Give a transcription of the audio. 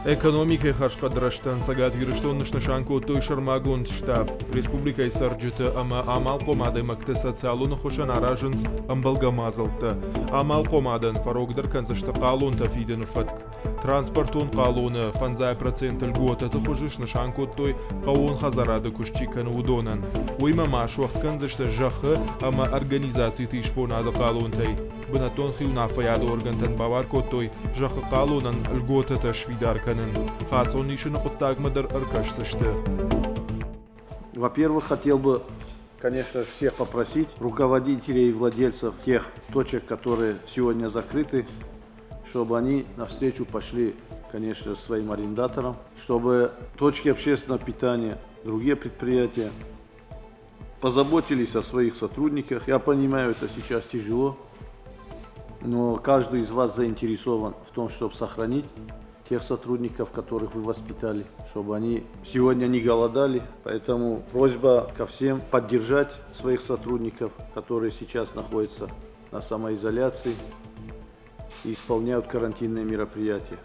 Экономикӕйы хӕрзхъӕд рӕзтӕн Цӕгат Ирыстоны снысан кодтой сӕрмагонд штаб. Республикӕйы цӕрджыты ӕмӕ амалхъом адӕймӕгты социалон ӕххуысӕн аразынц ӕмбӕлгӕ мадзӕлттӕ. Амалхъомадӕн фӕрогдӕр кӕндзысты хъалонтӕ фидыны фӕтк. Транспортон хъалоны 5% льготӕты хуызы снысан кодтой хъӕууон хӕдзарады куыст чи кӕны, уыдонӕн. Уыимӕ ма суӕгъд кӕндзысты зӕххы ӕмӕ организациты исбонады хъалонтӕй. Бынӕттон хиуынаффӕйады оргӕнтӕн бабар кодтой зӕххы хъалонӕн льготӕтӕ сфидар кӕнын. Хаццон исыны хъуыддагмӕ дӕр ӕркӕсдзысты. Во-первых, хотел бы, конечно же, всех попросить, руководителей и владельцев тех точек, которые сегодня закрыты, чтобы они навстречу пошли, конечно, своим арендаторам, чтобы точки общественного питания, другие предприятия позаботились о своих сотрудниках. Я понимаю, это сейчас тяжело, но каждый из вас заинтересован в том, чтобы сохранить тех сотрудников, которых вы воспитали, чтобы они сегодня не голодали. Поэтому просьба ко всем поддержать своих сотрудников, которые сейчас находятся на самоизоляции и исполняют карантинные мероприятия.